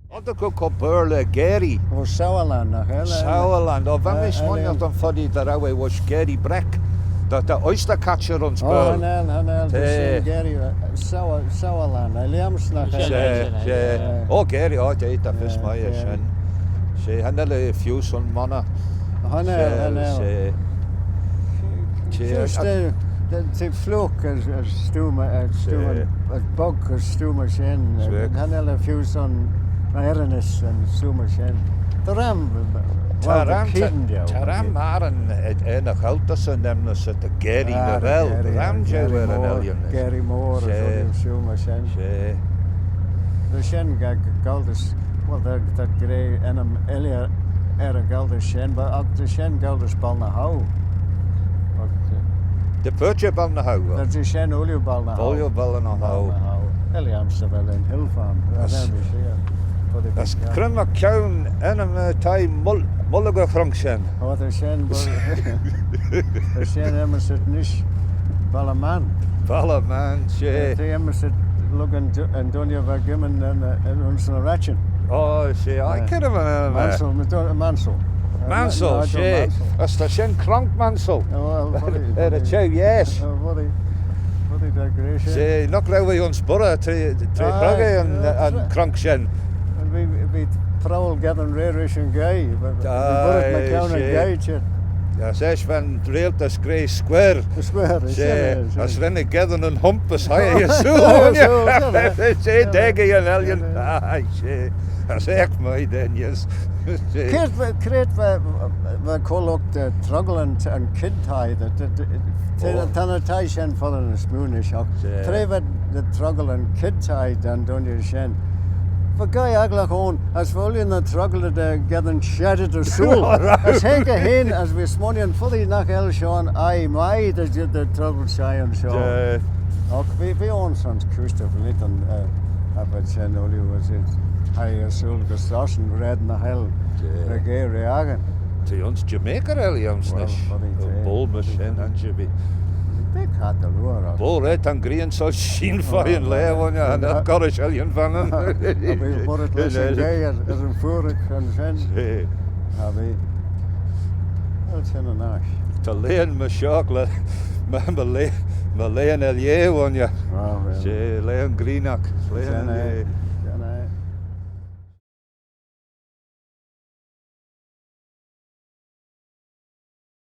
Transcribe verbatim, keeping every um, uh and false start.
Oddagh oo cur Baarle er Garry? O, Sauerland, nagh elley? Sauerland. O, va mee smooinaghtyn foddey dy row eh voish Garry Breck. Dy, dy oyster catcher ayns Baarle. O, cha nel, cha nel, ta shin Garry, eh, Sauer-, Sauerland, eh, lhiams, nagh elley? She, she. O, Garry, o, ta, ta fys mie air shen. She, cha nel eh feeu son monney. Cha nel, cha nel. She, she. Just, eh, ta, ta fliuch as, as stuimmey, as stuimmey, as bog as stuimmey shen. Cha nel eh feeu son Erinys as stuimmey shen. Ta ram, ta ram, ta ram ayrn er ny choultys, enmyssit dy Garry, nagh vel? Ram jeu er yn ellan. Garry Moore as stuimmey shen. She. Ta shen ga-, goll dys, well, ta, ta gra ennym elley er y goll dys shen, but, uh, ta shen goll dys Ballinahoe. But, uh, dy paart er Ballinahoe, well, ta shen ooilley Ballinahoe. Ooilley Ballinahoe. Ballinahoe. Elley ayns dy vel yn Hill Farm. As, as cre'n magh kione ennym, uh, thie Mul-, Mullagh y Chronk shen? O, ta shen, ta shen enmyssit nish Ballymman. Ballymman, she. Eh, ta enmyssit lurg yn, yn dooinney va geamyn, eh, eh, ayns ny ratçhyn. O, she, aye, cre'n magh ennym eh? Mansell, Mansell. Mansell, she. As ta shen Cronk Mansell. O, well, foddee, er y cheau, yes. Foddee, foddee, ta gra shen. She, nagh row eh ayns Burra, tra, tra hrog eh yn, yn cronk shen. Bee, bee prowal geddyn rere rish yn ghaoith, bee, bee boirit mychione yn ghaoith, she. As eisht va'n reiltys gra square. Square, she, as ren eh geddyn yn humpy as hie eh ersooyl. She, daag eh yn ellan. Aye, she. As eck mie deiney. She. Cre'd va, cre'd va, va coolught, eh, troggal yn, yn chied thie, dy, dy, dy, ta, ta ny thie shen foddey ny smoo nish, agh tra va dy troggal yn chied thie da'n dooinney shen, va guy agglagh ayn, as va ooilley ny troggal dy geddyn sheshaght ersooyl. As haink eh hene, as v'eh smooinaghtyn foddee nagh el shoh aye mie dy, dy, dy troggal shee ayns shoh. Agh v'eh, v'eh ayn son cooish dy vleeantyn, eh, abyl shen ooilley, as eh hie ersooyl gys shoh, raad nagh el ry ghaa ry-akin. T'eh ayns Jamaica elley ayns nish. Well, foddee, eh, boayl myr shen, foddee, ansherbee. Bee catt dy liooar oc. Boayl red ta'n ghrian soilshean foddey yn laa, ghooinney, cha nel goll rish ellan Vannin. Cha bee boirit lesh yn ghaoith er, er yn phooragh ayns shen. She. Cha bee. Well, shen yn aght. Ta laa myr shoh, my, my laa, my laa elley, ghooinney. She, laa elley Greenock, laa elley.